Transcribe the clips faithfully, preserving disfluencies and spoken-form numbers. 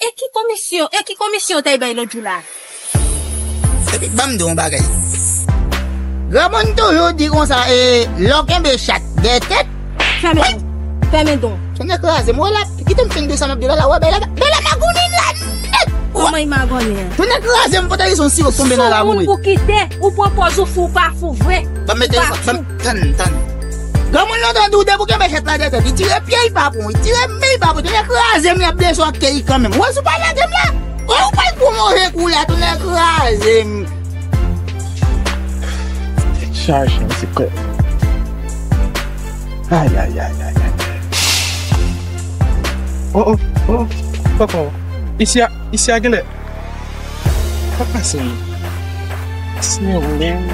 E ki komisyon, e ki komisyon w t al bay lòt jou la? Epi, ban m di w yon bagay. Granmoun toujou di konsa, e, lè w kenbe chat dèyè tèt. Fèmen don. Fèmen don. Tounen kraze m, wè la, kite m fin di sa m ap di w la, la, wè, bèl la, bèl la magonnen la nèt. Kòman li magonnen an? Tounen kraze m, pote li son siwo k tonbe nan labou. Sou moun pou kite, ou pran pòz ou fou, ou pa fou vre. Ban m mete, ban m, tann, tann. Granmoun lan tande w depi w kenbe chat la dèyè tèt, li tire pye, li pa pran, li tire men, li pa pran, tounen kraze m, li ap blese w ak kè li kanmenm. Wè, si w pa lage m la, wè, ou pral pran move kou la, tounen kraze m. Chaje, se prè. Ay, ay, ay, ay, ay. Oh, oh, oh, oh, oh. Isi a, isi a genlè. Sa pase? Senyè, men.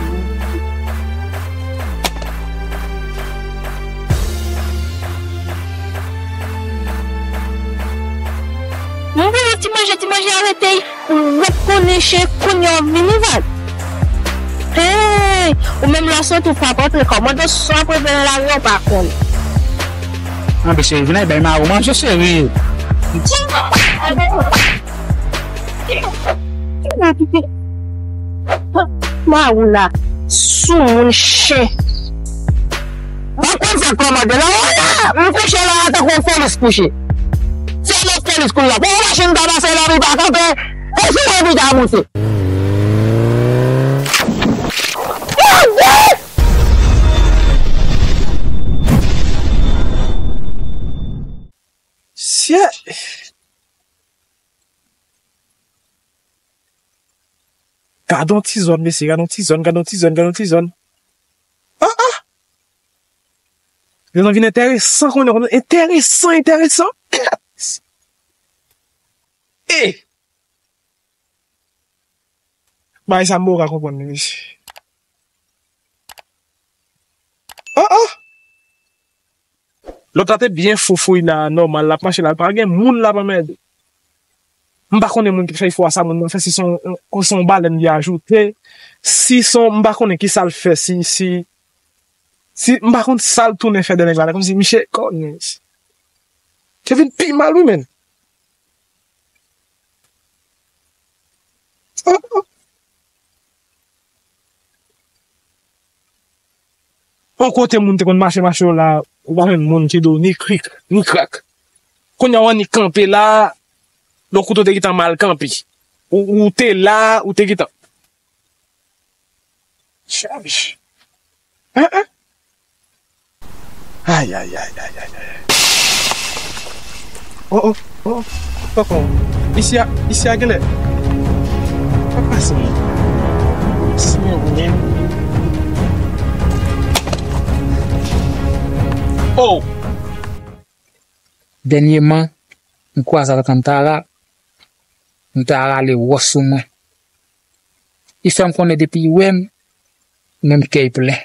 Mwen voye ti manje, ti manje a rete. Ou ret konnen chen kounye a w vini vag. Hey! Ou menm lè w soti w frape antre kòmandan san prefe nan lari a w pa konn. Anbe cheri, vin ay bay Maro manje cheri. Maro la, soumoun chen. Ou konn sa kòmandan la, wè la, m kouche la tankou yon fèlis kouche. Se yon fèlis kounye a. Bon, machin pa pase la, li pa kanpe. E si mwen pou ta monte? Sye! Gade yon ti zòn, mesye, gade yon ti zòn, gade yon ti zòn, gade yon ti zòn. Ah, ah! Yo vin enteresan kounye a, enteresan, enteresan. E! Bagay sa m poko ka konprann li, mesye. Oh, oh! Lòt la te byen fou fou la, nòmal, l ap mache la, pa gen moun la pa mède. M pa konnen moun ki fè efò a sa moun nan fè, si se yon, se yon balèn li ajoute, si se yon, m pa konnen ki sa l fè, si, si, si, m pa konn sa l tounen fè de nèg la, kòmsi misye konnen. Te vin pi mal, wi, menn. Yon kote moun te konn mache, mache yo la, ou pa jwenn moun ki di w ni krik, ni krak. Kounye a w annik kanpe la, lè w koute w te gentan mal kanpe. Ou, ou te la, ou te gentan. Chaj. Hein, hein? Ay, ay, ay, ay, ay, ay. Oh, oh, oh, oh, oh. Isi a, isi a genlè. Pa pase. Senyè, men. Oh! Dènyèman, m kwaze Alcantara, m ta rale wòs sou mwen. Li fè m konnen depi li wè m, menm kè l plen.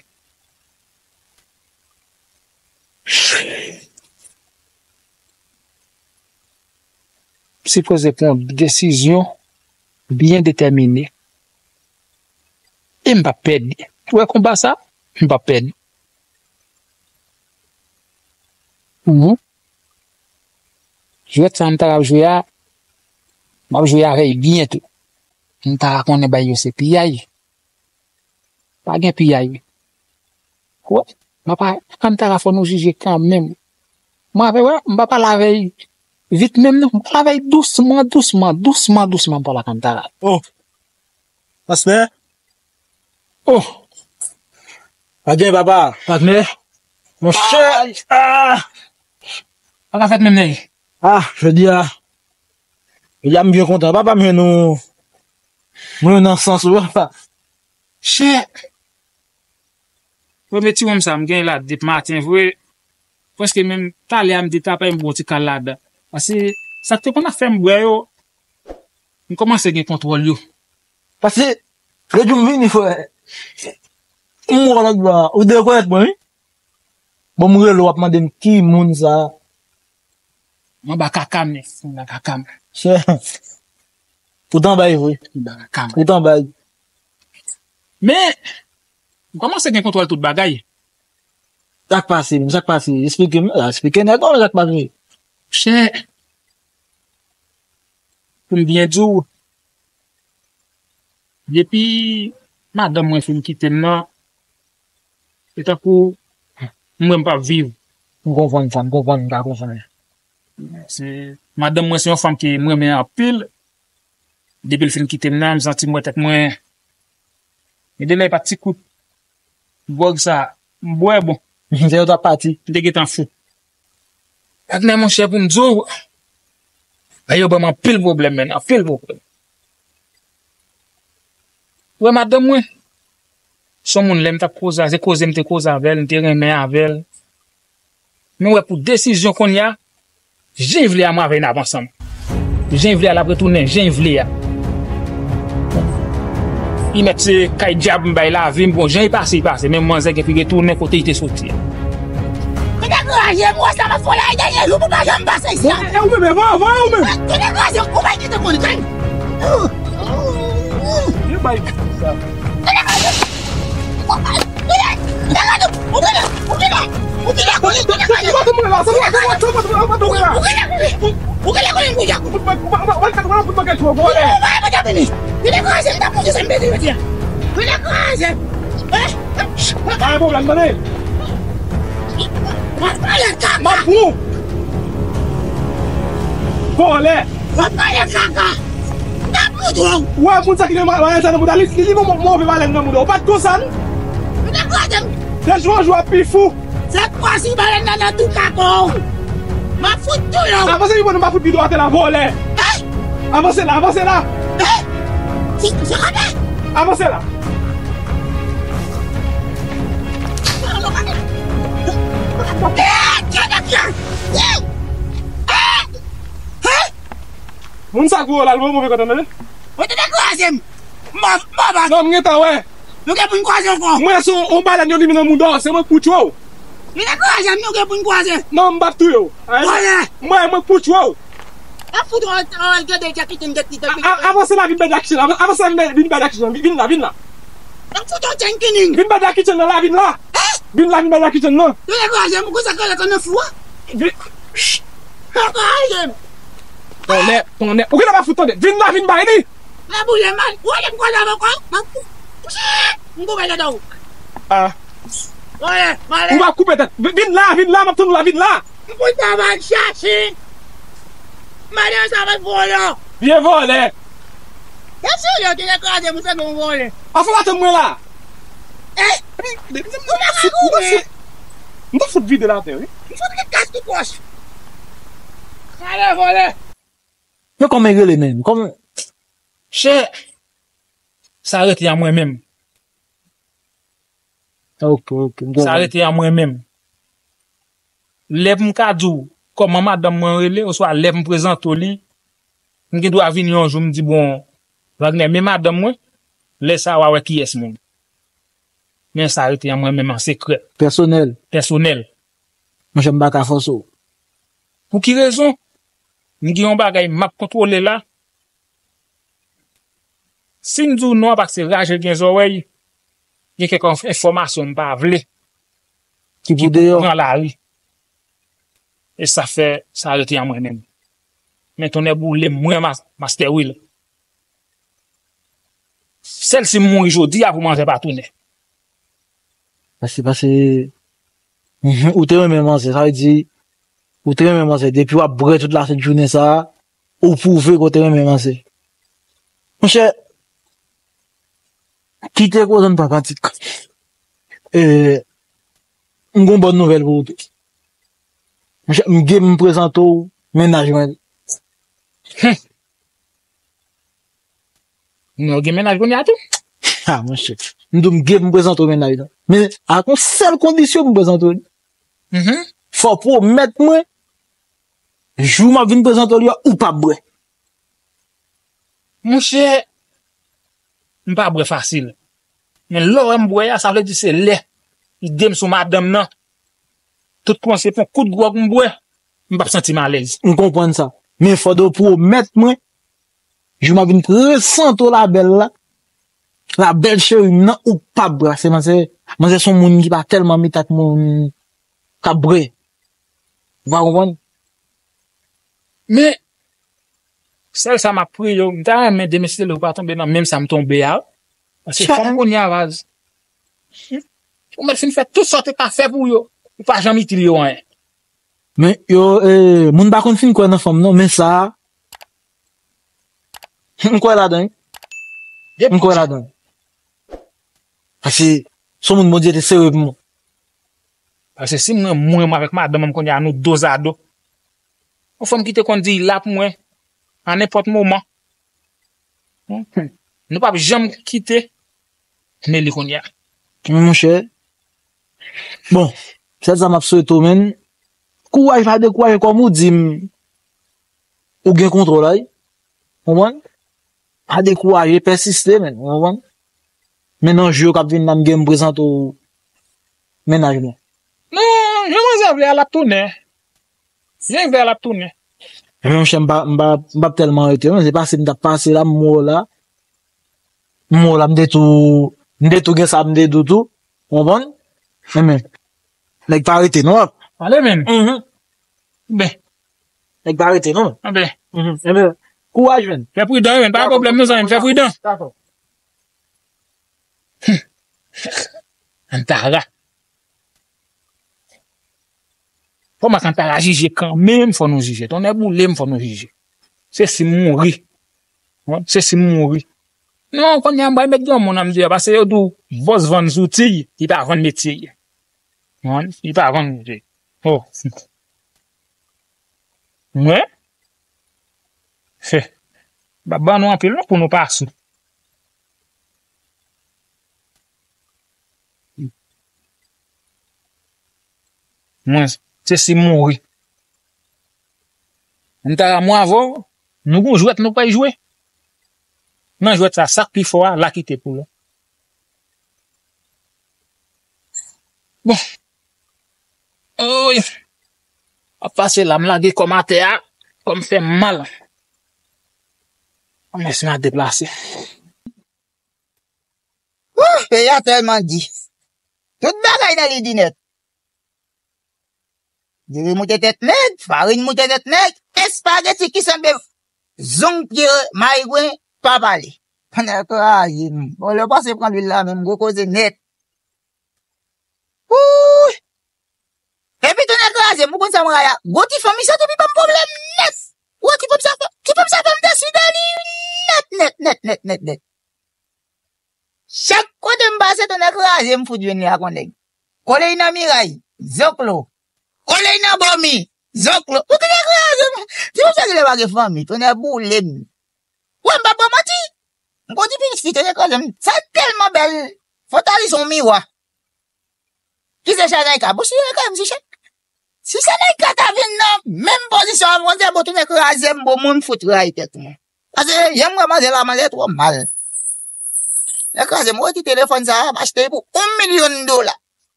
M sipoze pran yon desizyon byen detèmine. E m p ap pèdi. Ou wè konba sa? M p ap pèdi. Mhm. Jwèt sa m ta ap jwe a, m ap jwe avè l byen tou. M ta konnen bay yo se piyay. Pa gen piyay, wi. Wè, m ap, Alcantara fò nou jije kanmenm. Mwen avè, wè, m pa pale avè l vit menm non. M pale avè l dousman, dousman, dousman, dousman, m pale Alcantara. Oh, pastè? Oh! Pa gen papa. Patnè? Monchè! Ay! Ah! Pa ka fèt menm, nèg. Ah, jodi a. Jodi a m byen kontan. Papa, m jwenn nou. M jwenn nan sans ou, papa. Chè! Premye ti wonm sa, m gen la depi maten vre. Prèske menm talè a m te tape m bon ti kal ladan. Paske sa k te konn ap fè m bwè yo, m kòmanse gen kontwòl yo. Paske lòt jou m vini, frè, m wè w lòt bò a, ou dekonèt mwen, wi. Bon, m rele w, w ap mande m ki moun sa. M anba kaka m, nèg, m anba kaka m. Chè. Ou t anba l vre. M anba kaka m. Ou t anba l. Men, m kòmanse gen kontwòl tout bagay. Sa k pase menm? Sa k pase? Esplike m, la, esplike nèg la, sa k pase? Chè. Pou m byen di w, depi madanm mwen fin kite m nan, se tankou m wè m p ap viv. M konprann sa, m konprann, m ka konprann. Se, madanm mwen se yon fanm ke m renmen anpil. Depi l fin kite m nan, m santi m wè tèt mwen. Gen de lè pa ti kout dwòg sa, m bwè bon. Se yo t ap pati. M te gentan fou. Wagner, monchè, pou m di w, bagay yo ban m anpil pwoblèm, menn, anpil pwoblèm. Ou wè madanm mwen, se yon moun lè m t ap koze, se koze m te koze avè l, m te renmen avè l. Men w wè pou desizyon kounye a, jan l vle a, mwen avè l n ap ansanm. Jan l vle a, l ap retounen jan l vle a. Li mèt se kay dyab m bay lavi m, bon, jan l pase, l pase, men manzè gen pou l retounen kote l te soti a. Degaje m, wè sa m ap fè w la, e dènye jou pou pa janm pase isi a. E ou menm, e voye, voye ou menm. Degaje m, ou bay kite konn kay. Yo bay sa. Pa gen pwoblèm, tande. M ap pran w. Vòlè. W ap pale kaka. M ap moutre w. Ou wè moun sa ki gen ma-, malèz sa nan mouda, li, li, li move malèz nan mouda. Ou pa t konsa, non? Ou te kraze m. De jou an jou w ap pi fou. Se kwa si balèn nan nan tou kako w. M ap fout touye w. Avanse pi bon, m ap fout pi dwat la, vòlè. Eh? Avanse la, avanse la. Eh? Si, si kote? Avanse la. Eh, tchè de fye. Eh! Eh! Eh! Moun sa gwo la, l move kote m, tande? Ou te dekouraje m. Mò, mò bak. Non, m gentan wè. Nou gen pou n kwaze ankò. Mwen se yon, yon balèn yo limen nan mouda w, se mwen k pou tchwe w. Nou dekouraje m, nou gen pou n kwaze. Non, m p ap touye w. Vòlè. Mwen, mwen k pou tchwe w. N ap fout w, w, w, gade Jackie Chan, Jackie Chan. A, a, avanse la, vin bay Jackie Chan, avan-, avanse la, vin bay, vin bay Jackie Chan, vin, vin la, vin la. N ap fout w tchenkining. Vin bay Jackie Chan nan la, vin la. Eh? Vin la, vin bay Jackie Chan nan. Yo dekouraje m, konsa k rele konn nan fou a. Vin. Dekouraje m. Tonnè, tonnè. Ou genlè pa fout tande. Vin la, vin bay li. Mwen boule mal. Ou wè lè m kwaze avè w ankò? M ap kou-, m koupe tèt ou. Ah. Wè, m ale. Ou pa koupe tèt. Vin, vin la, vin la, m ap tann ou la, vin la. M konn sa m al chache. M ale ansanm avèk vòlè. Vye vòlè. Kèm se ou yo ki dekouraje m, ou fè nou vòlè. Anfen, w atann mwen la. Eh, m pa ka goumen. M ta fout vide l atè, wi. M fout li kas tout pòch. Ale vòlè. Men kòman e rele menm? Kòman? Chè, sa rete a mwen menm. Ok, ok, m konprann. Sa rete a mwen menm. Lè pou m ka di w kòman madanm mwen rele, oswa lè pou m prezante w li, m gen dwa vini yon jou, m di, "Bon, Wagner, men madanm mwen," lè sa a, w a wè kiyès moun. Men sa rete a mwen menm an sekrè. Pèsonèl. Pèsonèl. Monchè, m pa ka fòse w. Pou ki rezon? M gen yon bagay m ap kontwole la. Si m di w non, a pa se raje gen zòrèy, gen kèk enfòmasyon m pa vle ki pou pran lari, e sa fè sa rete an mwen menm. Men tonnè boule m, mwen, Mas-, Master Will. Sèl si m mouri jodi a pou manzè pa tounen. Paske, paske, mhm, ou te renmen manzè, sa vle di, ou te renmen manzè, depi w ap bwè tout lasent jounen sa a, ou pwouve ke w te renmen manzè. Monchè, kite koze n pa pratik. E, m gon bòn nouvèl pou ou tou. Monchè, m gen m prezante w mennaj mwen. Hum. Moun yo gen mennaj kounye a tou. Ha, monchè. M di w m gen pou m prezante w mennaj lan. Men ak yon sèl kondisyon pou m prezante w li. Mhm. Fò w pwomèt mwen, jou m ap vin prezante w li a, ou p ap bwè. Monchè, m pa bwè fasil. Men lè w wè m bwè a, sa vle di se lè ide m sou madanm nan. Tout kòmanse pran kout gwòg m bwè, m p ap santi m alèz. M konprann sa. Men fò w pwomèt mwen, jou m ap vin prezante w labèl la, labèl cheri m nan, ou p ap bwè. Se manzè, manzè se yon moun ki pa tèlman met ak moun k ap bwè. Ou pa konprann? Men, Sèl sa m ap priye w, m ta renmen demen si se lè ou pa tonbe nan menm sa m tonbe a. Paske fanm kounye a baz. Ou mèt fin fè tout sa w te ka fè pou yo. Ou pa janm itil yo anyen. Men yo, eh, moun pa konn fin kwè nan fanm non, men sa, m kwè ladan wi. M kwè ladan. Paske se yon moun Bondye te sere pou mwen. Paske si mwen, mwen, mwen avèk madanm mwen kounye a nou dozado. Yon fanm ki te konn di l la pou mwen, a nenpòt moman. Nou p ap janm kite, men li kounye a. Men monchè, bon, sèl sa m ap swete w, men, kouraj, pa dekouraje, kòm ou di m, ou gen kontwòl la wi. Konprann? Pa dekouraje, pèsiste, men, ou konprann? Men nan jou yo k ap vin la, m gen m prezante w mennaj mwen. Non, jan manzè vle a, l ap tounen. Jan l vle a, l ap tounen. Ebyen, monchè, m pa, m pa, m p ap tèlman rete, non. Se pase m t ap pase la, m wè w la. M wè w la, m te tou, m te tou gen sa, m te tou tou. Ou konprann? Ebyen, nèg pa rete, non. Ale, men. Mhm. Ben. Nèg pa rete, non. Anben. Mhm. Ebyen, kouraj, men. Fè pridan, men. Pa gen pwoblèm, non, zanmi m. Fè pridan. Dakò. Antara. Fò m ak Antara jije kanmenm, fò nou jije. Tonnè boule m, fò nou jije. Se si m mouri. Wi, se si m mouri. Non, kounye a m pral met granmoun nan m di a, paske yo di w bòs vann zouti, li pa vann metye. Wi, li pa vann metye. Oh. Mwen? He. M ap ban nou anpil non pou nou pa sou. Mwen, se si m mouri. M ta mwen avè w, nou gon jwèt nou pral jwe. Nan jwèt sa, sa k pi fò a, la kite pou lòt. Bon. Oy. Ap pase la, m lage kò m atè a, kò m fè m mal. Mèsi, m a deplase. Wouh, peyi a tèlman di. Tout bagay nan li di nèt. Diri moute tèt nèg, farin moute tèt nèg, espageti ki sanble zong pye mayigwen pa pale. Tonnè kraze m. Bon, lè w pase pran lwil la menm, gwo koze nèt. Wouy! Epi tonnè kraze m, ou konn sa m rayi a? Gwo ti fanm, misye te pi ban m pwoblèm nèt. Ou wè ti fanm sa fè, ti fanm sa fè m deside li nèt, nèt, nèt, nèt, nèt, nèt. Chak kote m pase, tonnè kraze m fout jwenn li ak yon nèg. Kole l nan miray, zoklo. Kole l nan bòmi, zoklo. Ou tonnè kraze m. Ti fanm sa genlè pa gen fanmi, tonnè boule m. Wè, m p ap ba w manti. M gon ti pitit fi, tonnè kraze m. Sa tèlman bèl. Fò w ta li se yon miwa. Ki se Chanayka? Bon, si Chanayka, m si Chan-, si Chanayka ta vin nan menm pozisyon avè w, bon, tonnè kraze m, bon, moun fout rayi tèt mwen. Paske, jan m wè manzè la, manzè twò mal. Tonnè kraze m, wè ti telefòn sa a, m achte l pou yon milyon dola.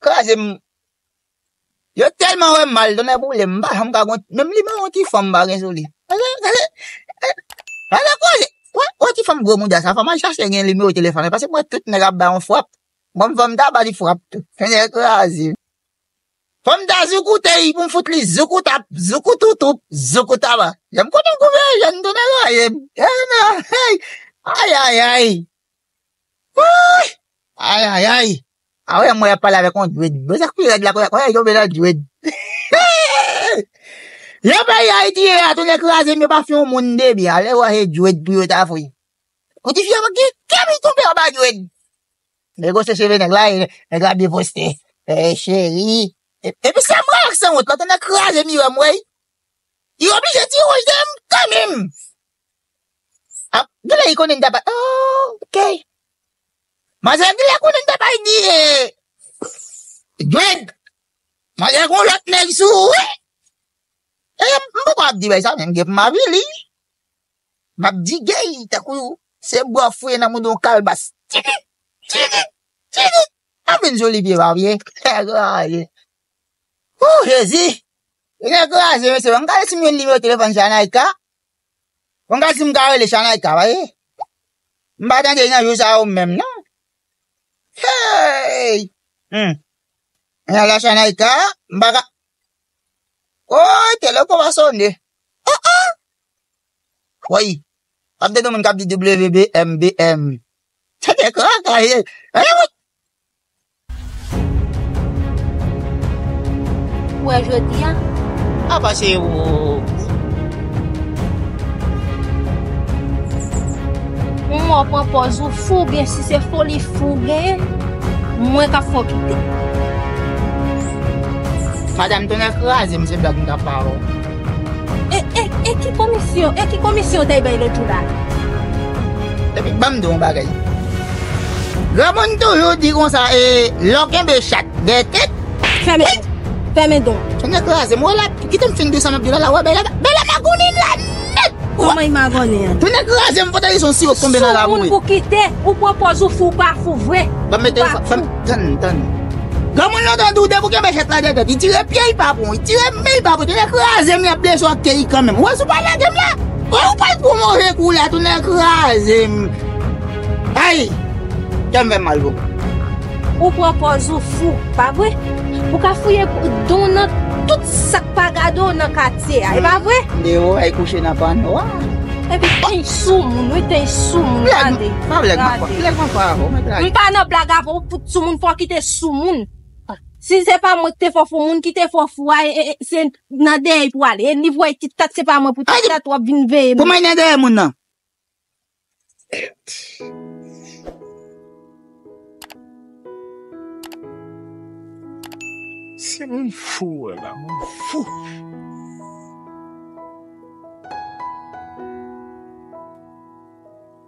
Kraze m. Yo tèlman wè m mal, tonnè boule m, m pa janm ka gon, menm nimewo yon ti fanm m pa gen sou li. Gade, gade, gade koze. Wè, wè ti fanm gwo mouda sa, fò m al chache gen nimewo telefòn li, paske m wè tout nèg ap ba yon frap. Bon, m fanm ta ba li frap tou. Tonnè kraze. Fò m ta zoukoute li pou m fout li zoukoutap, zoukoutoutoup, zoukoutaba. Jan m konnen w goumen jèn, tonnè kraze m. Eh non, hey. Ayayay. Wouy! Ayayay! A wè, mwen ap pale avèk yon dwèd. Bon, sa k pi rèd la, konnen, konnen yo tonbe nan dwèd. Jan peyi Ayiti ye a, tonnè kraze m, yo pa fè yon moun de byen. Alè w a se dwèd pou yo ta fè. Yon ti fi ap gen kè li tonbe anba dwèd. Nèg yo se cheve nèg la, e nèg la byen poste. Eh, cheri. E-, epi sa m wè ak sanwont la, tonnè kraze m, li wè m, wè. Li oblije di wouj de m kanmenm. Ap, genlè li konnen m ta pa, oh, ok. Manzè genlè konnen m ta pa di, eh, dwèd. Manzè gon lòt nèg sou, wi. E m poko ap di bay sa, men m gen pou m avili. M ap di gay, tankou se bwa fouye nan mouda yon kalbas. Tchikit, tchikit, tchikit. Ap vin sou li pye pa pye. Kraze. Wouh, Jezi! Tonnè kraze, mesye. Ban m gade si m jwenn nimewo telefòn Chanayka. Ban m gade si m ka rele Chanayka, pa ye? M pa tande nan jou sa yo menm, non. Hey! Hmm. Mwen la Chanayka, m pa ka. Oy, telefòn pa sonnen. Oh, oh! Woy. Ap de moun k ap di W B M B M. Sa te kaka ye. Anyen woy. Ou wè jodi a? A pase ou. Ou mò pran pòz ou fou, oubyen si se foli fou ou genyen, mwen k ap fè w kite. Madanm, tonnè kraze m, se blag m t ap ba ou. E, e, e ki komisyon, e ki komisyon w te bay lòt jou la? Epi, ban m di w yon bagay. Granmoun toujou di konsa, e, lè w kenbe chat dèyè tèt. Fèmen don. Fèmen don. Tonnè kraze m, wè la, kite m fin di sa m ap di w la, la, wè, bèl la, bèl la magonnen m la nèt. Kòman li magonnen an? Tonnè kraze m, fò ta di se yon siwo k tonbe nan labou. Soumoun pou kite, ou pran pòz ou fou, ou pa fou vre. Ban m mete, ban m, tann, tann. Granmoun lan tande w depi w kenbe chat la dèyè tèt, li tire pye, li pa pran, li tire men, li pa pran, tonnè kraze m, li ap blese w ak tè li kanmenm. Ou wè si w pa lage m la, ou pral pran move kou la, tonnè kraze m. Ay! Kè m fè mal pou. Ou pran pòz ou fou, pa vre? Ou ka fouye don nan tout sa k pa gade w nan katye a, e pa vre? M deyò, ay kouche nan pannwa. Epi tèy soumoun, wi, tèy soumoun, gade. Pa blèg, pa blèg, pa avè w, mèt lage. M pa nan blag avè w, pou soumoun, fò w kite soumoun. Si se pa mwen ki te fè w fou, moun ki te fè w fou a, e, e, se nan dèyè pou ale. E li voye ti tèt, se pa mwen pou ti tèt, w ap vin veye m. Pou mwen nan dèyè moun nan. Se moun fou, wè la, moun fou.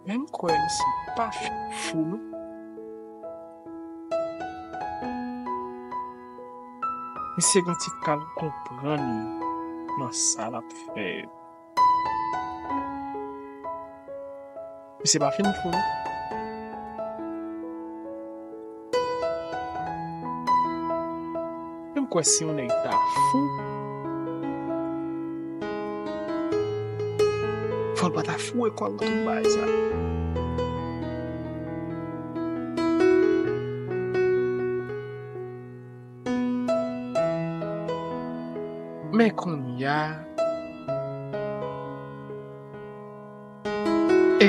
Men m kwè misye pa fou, non. Misye gen ti kal konprann nan sa l ap fè yo. Misye pa fin fou, non. Men m kwè si yon nèg ta fou, fò l pa ta foure kò l tout bagay sa. Men kounye a, e,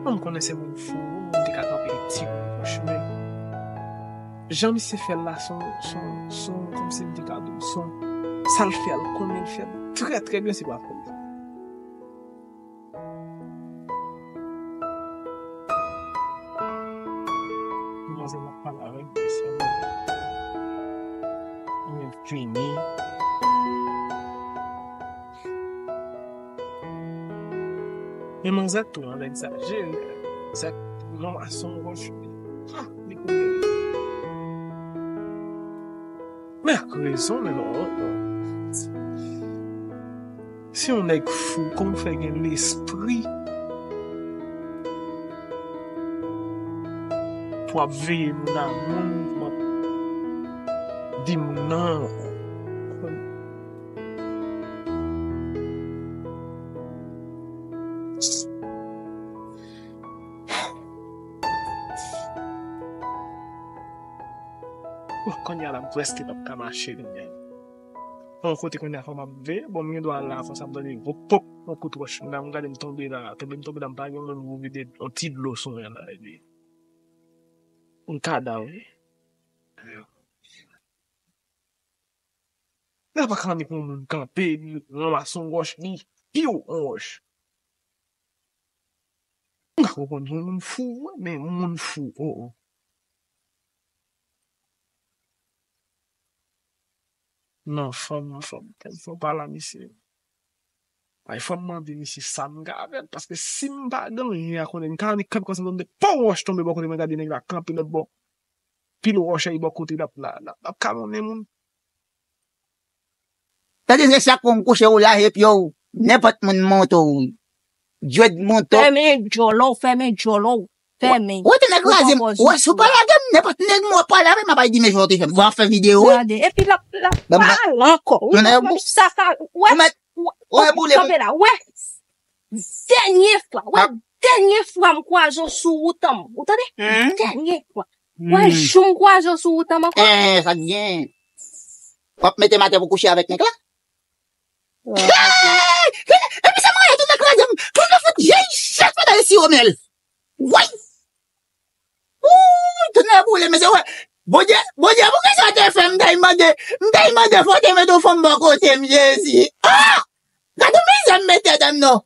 bon, m konnen se moun fou, moun te ka kanpe ti moun, franchman. Jan misye fè l la, son, son, son, kòmsi m te ka di w, son, sa l fè l, konnen l fè l trè, trè byen, se pa fò l. Manzè m ap pale avèk mesye m. Mwen vini. Men manzè tou ann egzajere. Sa non, a son wòch li. Ah, li konnen. Men ak rezon, men non, non. Si yon nèg fou, kòman w fè gen lespri pou ap veye moun a moun, pou ap di moun nan? Bon, kounye a la, m prèske p ap ka mache kounye a. Yon kote kounye a fò m ap veye. Bon, m gen dwa al la, fò sa m tande vop, pop, yon kout wòch. M gade m tonbe la, tonbe m tonbe la, m pa gen moun pou vide yon ti dlo sou mwen la, epi m kadav, wi. Lè pa ka annik yon moun kanpe, li ranmase yon wòch, li piw yon wòch. M ka konprann yon moun fou, wi, men yon moun fou, o, o. Non, fò m, fò m, fò m pale a misye. Ay, fò m mande misye sa m ka fè, paske si m pa gen anyen a konnen, m ka annik kanpe konsa, m tande pon wòch tonbe bò kote mwen, gade nèg la kanpe lòt bò. Pil wòch ay bò kote l ap la, l ap, l ap kalonnen moun. Tandis ke chak fwa w kouche ou lage pye w, nenpòt moun monte w, djwèd monte w. Fèmen djòlè w, fèmen djòlè w, fèmen. Ou te nèg kraze m. Ou wè, si w pa lage m, nenpòt nèg mwen w ap pale avè m, ap di men jan w te fè m. W ap fè videyo, wi. Gade, epi l ap, l ap pale ankò. Wi, sa ka, wè, wè, boule, kanpe la, wè. Dènye fwa, wè, dènye fwa m kwaze w sou wout an, ou tande? Dènye fwa. Wè, jou m kwaze w sou wout lan, m ap... Eh, sa k gen? W ap mete m atè pou kouche avèk nèg la? Hey! Epi sa mwen, tout nèg kraze m. Tout nèg fout, jèn chèf mwen, dale siwo myèl. Woy! Ooh, tout nèg boule, mesye, wè. Bondye, Bondye, pou kisa w te fè m, m t al mande, m t al mande, fò w te mete yon fanm bò kote m, Jezi. Ah! Gade yon mizè m mete dan m, non.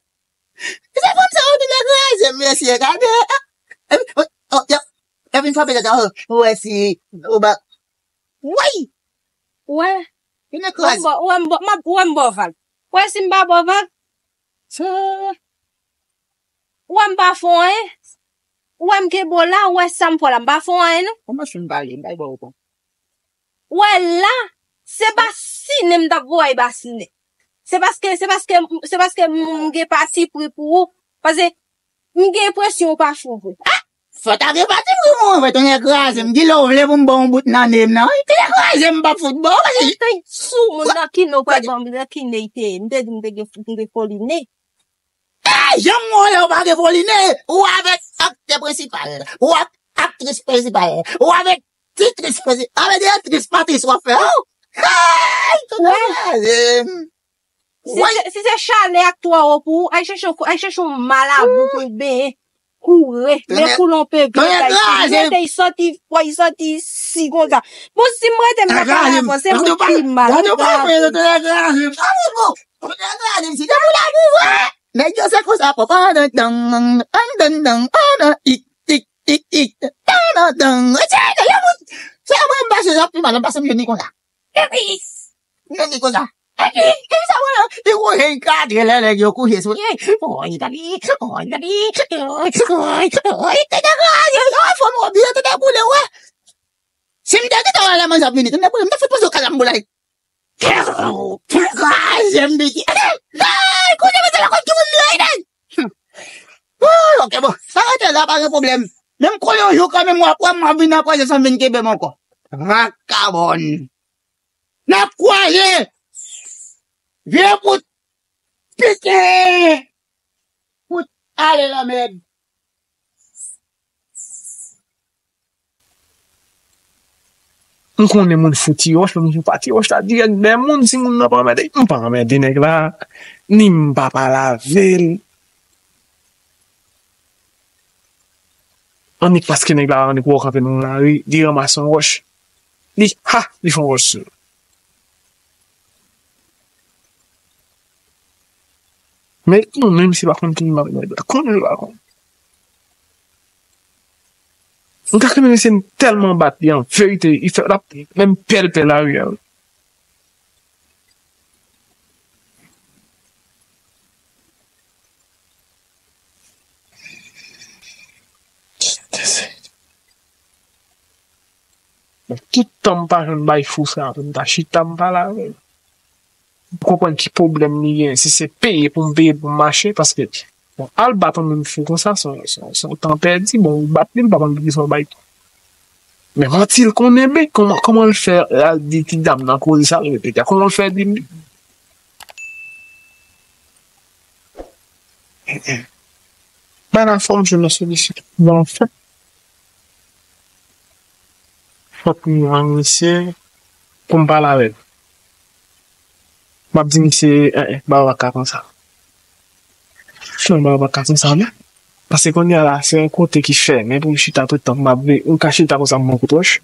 Se fanm sa yo ki degraze m, mesye, gade. Ah, epi, oh, oh, y ap, y ap vin frape tèt, oh, ou wè si, ou ba, woy! Wè. Vin kraze. Wè m ba w vag. Wè si m pa ba w vag. Sa. Ou wè m pa fè w anyen? Ou wè m kenbe w la, ou wè sa m fè w la, m pa fè w anyen non. Kòman si m pale, m pa ba w pon. Ou wè la, se basinen m t ap voye basinen. Se paske, se paske, se paske m, m gen patipri pou ou. Paske m gen enpresyon ou pa fou vre. Ah! Fò ta gen patipri pou mwen vre, tonnè kraze m. Di lè w vle pou m ba w yon bout nan ne m nan. Tonnè kraze m, m p ap fout ba w. Ou te sou moun nan ki ne w pral ban m, nan ki ne l te ye. M te di m te gen, m te foline. Hey, jan m wè w la, ou pa gen foline, ou avèk aktè prensipal, ou ak aktris prensipal, ou avèk titris prensipal, avèk aktris patris w ap fè, oh! Hey, tonnè kraze m. Si se, si se chalè a k twò wo pou ou, al chèche, al chèche yon malabou pou w benyen, koure, men koule yon pe vye kay, rete, y santi fò, y santi si konsa. Bon, si m rete m nan pale avanse, pou pi mal. Gade w pa fè, tonnè kraze m. Tonnè kraze m, si te pou lavi vre. Nèg yo se konsa, papa, andan, dan, andan, dan, andan, ik, ik, ik, ik, dan, dan, dan. Se, se, yo, se mwen, m pase, sa pi mal, m pase, m jwenn li konsa. Epi, m jwenn li konsa. Epi, epi sa, mwen, li kouche, li katre, lè nèg yo kouche sou li. Oy, gade, oy, gade, oy, oy, oy, te degaje, yo, fò m obi, te deboule, wè. Si m te gentan wè lè manje ap vini, te deboule, m te fout poze w kalambou la. Kraze m, piti. Hey, kounye a, mwen te la konn ki moun li ye, nèg. Ooh, ok, bon. Sa rete la, pa gen pwoblèm. Men m konnen yon jou kanmenm, w ap wè m ap vin nan pwazè san vin kenbe m ankò. Vakabon. N ap kwaze. Vye bout pike. Bout ale lanmèd. M konnen moun fou ti wòch, men moun fou pa ti wòch la dirèk dèyè moun, si moun nan pa anmède, m pa anmède nèg la, ni m pa pale avè l. Annik paske nèg la annik wè w kanpe nan lari, li ranmase yon wòch, li, ha, li fè yon wòch sou l. Men mwen menm, se pa konn ki m ap mèt la. Konnen l pa konn. M ka konnen se m tèlman bat li an verite, li fè l ap menm pèl pèl lari a. Bon, tout tan m pa janm bay fou sa, pou m ta chita, m pale avè l. M konprann ki pwoblèm li gen, si se peye pou m peye pou m mache, paske, bon, al bat yon moun fou konsa, se yon, se yon, se yon tan pèdi, bon, ou bat li, m pa konn kisa w bay tou. Men manti l konnen, men kòman, kòman l fè al di ti dam nan koze sa l repete a? Kòman l fè di l? Bay la fò m jwenn yon solisyon. Bon, anfen. Fòk m jwenn misye pou m pale avè l. M ap di misye, en, en, bagay pa ka konsa. Non, bagay pa ka konsa, non. Paske kounye a la, se yon kote ki fèmen pou m chita tout tan m ap viv. M ka chita konsa, m pran kout wòch.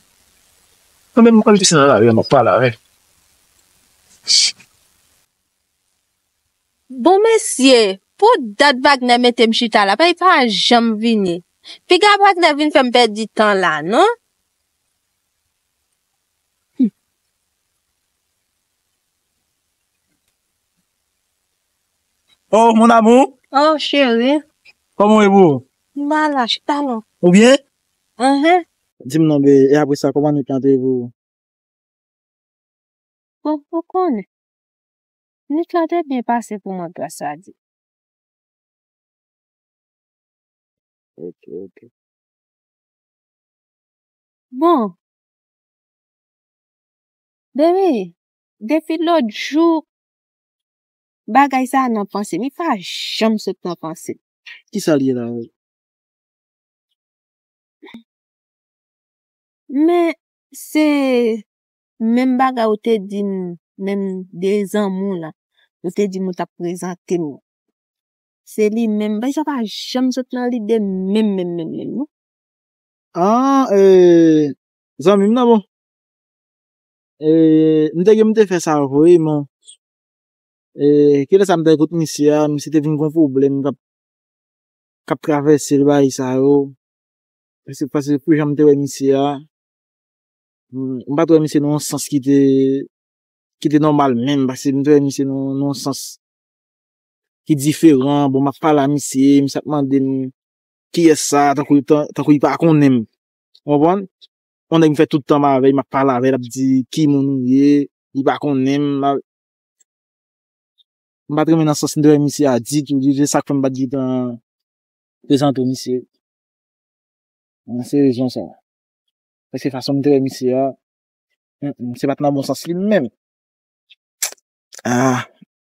Mwen menm, m konn pise nan lari a, m ap pale avè l. Bon, mesye, pou dat Wagner mete m chita la, pa, li pa janm vini. Piga Wagner vin fè m pèdi tan la, non? Oh, mon amour. Oh, cheri. Kòman w ye, boo? M pa la, chita non. Ou byen? Enhen. Di m non, be, e apre sa, kòman nou te antre pou Bon, ou konnen. Nwit lan te byen pase pou mwen, gras a Dye. Ok, ok. Bon. Baby, depi lòt jou, bagay sa a nan panse m. Li pa janm sot nan panse m. Kisa l ye la? Men se menm bagay ou te di m, menm de zanmi w la, ou te di m ou t ap prezante m. Se li menm, men sa pa janm sot nan lide m menm, menm, menm, menm, non. Ah, eh, zanmi m nan bon. Eh, m te gen m te fè sa vre, men eh, kilè sa m te kote misye a, misye te vin gon pwoblèm k ap k ap travèse l bagay sa yo. Paske, paske pou jan m te wè misye a, m, m pa t wè misye nan yon sans ki te, ki te nòmal menm, paske m te wè misye nan, nan yon sans ki diferan. Bon, m ap pale a misye, misye ap mande m kiyès sa, tankou, tan, tankou li pa konnen m. Ou konprann? Yon nèg m fè tout tan m avè l, m ap pale avè l, l ap di ki moun ou ye, li pa konnen m, m pa t renmen nan sans m te wè misye a ditou, ditou, se sa k fè m pa t gentan prezante w misye. Se rezon sa. Paske fason m te wè misye a, se pa t nan bon sans li menm. Ah,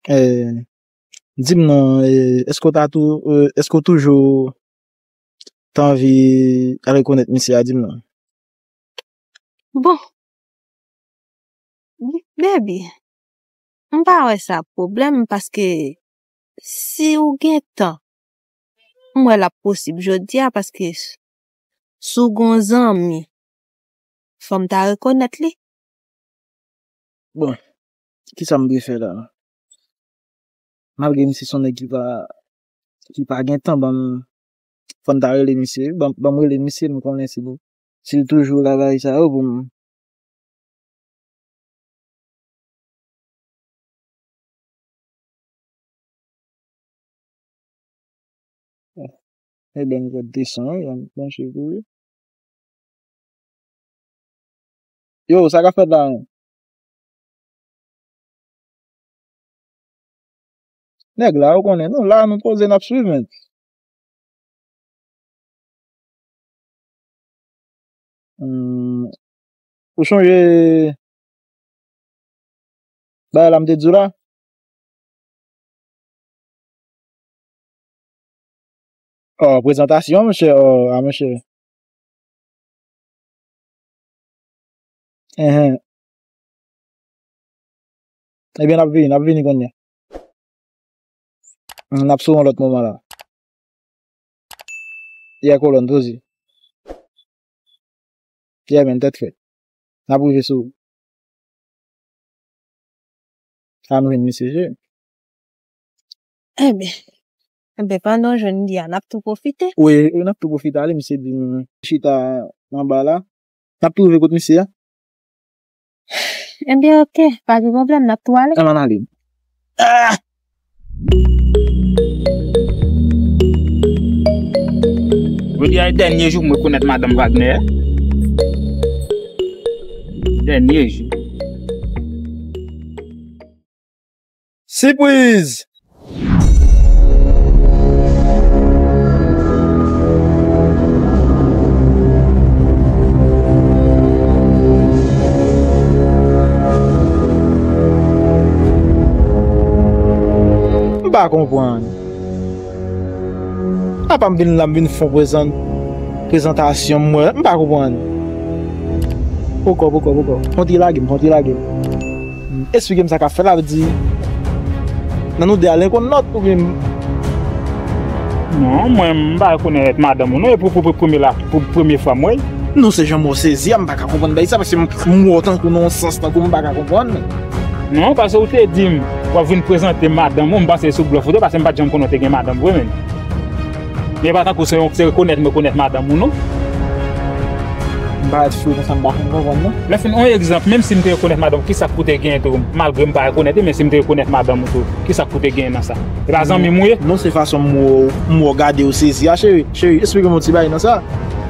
eh, di m non, eh, èske w ta tou, eh, èske w toujou ta anvi rekonèt misye a, di m non. Bon, baby, m pa wè sa pwoblèm paske si w gen tan, m wè l ap posib jodi a paske si w gen yon zanmi, fò m ta rekonèt li. Bon, kisa m dwe fè la? Malgre misye se yon nèg ki pa, ki pa gen tan ban m, fò m ta rele misye, ban, ban m rele misye, m konnen si pou, si l toujou la bagay sa yo pou m. Ebyen, m pral desann, wi, ban m cheve wi. Yo, sa k ap fèt la menm? Nèg la, ou konnen, nou la, nou poze, n ap swiv, men. Hmm. Ou chonje bagay la m te di w la? Oh, prezantasyon, monchè, oh, a monchè. Enhen. Ebyen, n ap vini, n ap vini kounye a. N ap sou yon lòt moman la. Yeah, kolòn, poze. Yeah, men, tèt fèt. N ap rive sou ou. Sa nou jwenn misye je. Ebyen, ebyen, pandan w jwenn li a, n ap tou pwofite. Wi, wi, n ap tou pwofite ale, misye di m chita anba la. N ap tou rive kot misye a. Ebyen, oke, pa gen pwoblèm, n ap tou ale. Ann, ann ale. Ah! Jodi a e dènye jou mwen konèt madanm Wagner. Dènye jou. Sipriz! M pa konprann. Apa m vin la, m vin fè yon prezan-, prezantasyon, m wè, m pa konprann. Poko, poko, poko. Fon ti lage m, fon ti lage m. Esplike m sa k ap fèt la, vle di, nan nou de a, len konn lòt, oubyen? Non, mwen, m pa rekonèt madanm ou, non, e pou, pou, pou premye la, pou premye fwa m wè l. Non, se jan m wè w sezi a, m pa ka konprann bagay sa, paske m, m wè w tankou nan yon sans, tankou m pa ka konprann. Non, paske ou te di m, w ap vin prezante madanm ou, m panse sou blòf ou te, paske m pa t janm konnen w te gen madanm vre, menn. Men e pa tankou se yon, se rekonèt m rekonèt madanm ou, non. M parèt fou konsa, m pa konn konprann, non. Lè fin, yon egzanp, menm si m te rekonèt madanm ou, kisa k pou te genyen tou, malgre m pa rekonèt li, men si m te rekonèt madanm ou tou, kisa k pou te genyen nan sa? E pa zanmi m ou ye? Non, se fason m wè w, m wè w gade w sezi a, cheri. Cheri, esplike m yon ti bagay nan sa.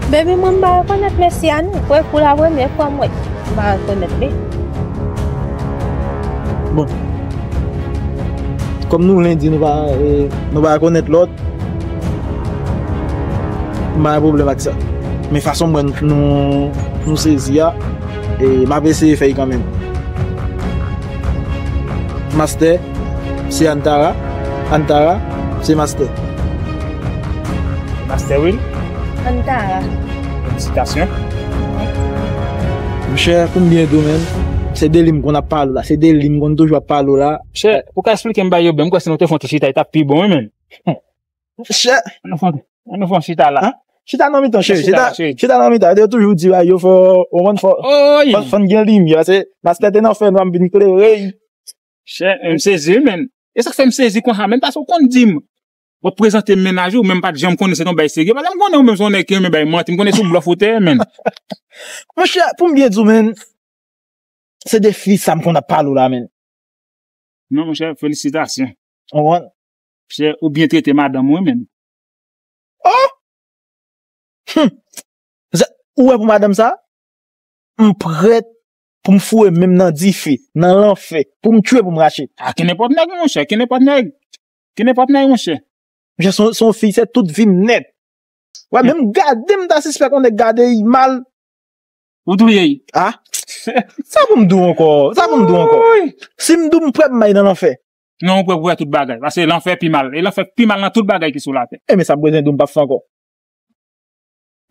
Baby, mwen m pa rekonèt mesye a non. Kwè pou la premyè fwa m wè. M pa rekonèt li. Bon. Kòm nou lendi, nou pa, eh, nou pa rekonèt lòt, m pa gen pwoblèm ak sa. Men fason m wè nou, nou sezi a, eh, m ap eseye fè l kanmenm. Mastè, se Antara. Antara, se Mastè. Mastè Will. Antara. Felisitasyon. Chè, pou m byen di w, menn, se de li m konn ap pale w la, se de li m konn toujou ap pale w la. Chè, ou ka eksplike m bagay yo byen, m kwè si nou te fè yon ti chita, li t ap pi bon, wi, menn. Chè, An nou fè, an nou fè yon chita la. Chita nan mitan, cheri. Chita la, cheri. Chita nan mitan. Yo toujou di, yo fò, ou konn fò, fò, fò n gen limyè. Se pastè te nan fènwa, m vin klere. Chè, m sezi, wi, menn. E sa k fè m sezi konsa, menn, paske ou konn di m, w ap prezante m mennaj ou, men m pa t janm konnen se t yon bagay serye. Paske m konnen ou menm se yon nèg ki renmen bay manti. M konnen se yon blòf ou te ye, menn. Monchè, pou m byen di w, menn, se de fi sa m konn ap pale w la, menn. Non, monchè, felisitasyon. Ou konprann? Monchè, ou byen trete madanm ou, wi, menn. Oh! Hum! Zè, ou wè pou madanm sa? M prèt pou m foure men m nan dife, nan lanfè, pou m tchwe, pou m rache. A ki nenpòt nèg, monchè, ki nenpòt nèg. Ki nenpòt nèg, monchè. Monchè, se yon, se yon fi, se tout vi m nèt. Wè, menm gade m ta sispèk yon nèg gade l mal. Ou touye l. Ah? Sa pou m di w ankò? Sa pou m di w ankò? Woy! Si m di w m prè m bay nan lanfè. Non, ou prè pou wè tout bagay. Paske lanfè pi mal. E lanfè pi mal nan tout bagay ki sou latè. E men sa m bezwen di w m p ap fè ankò.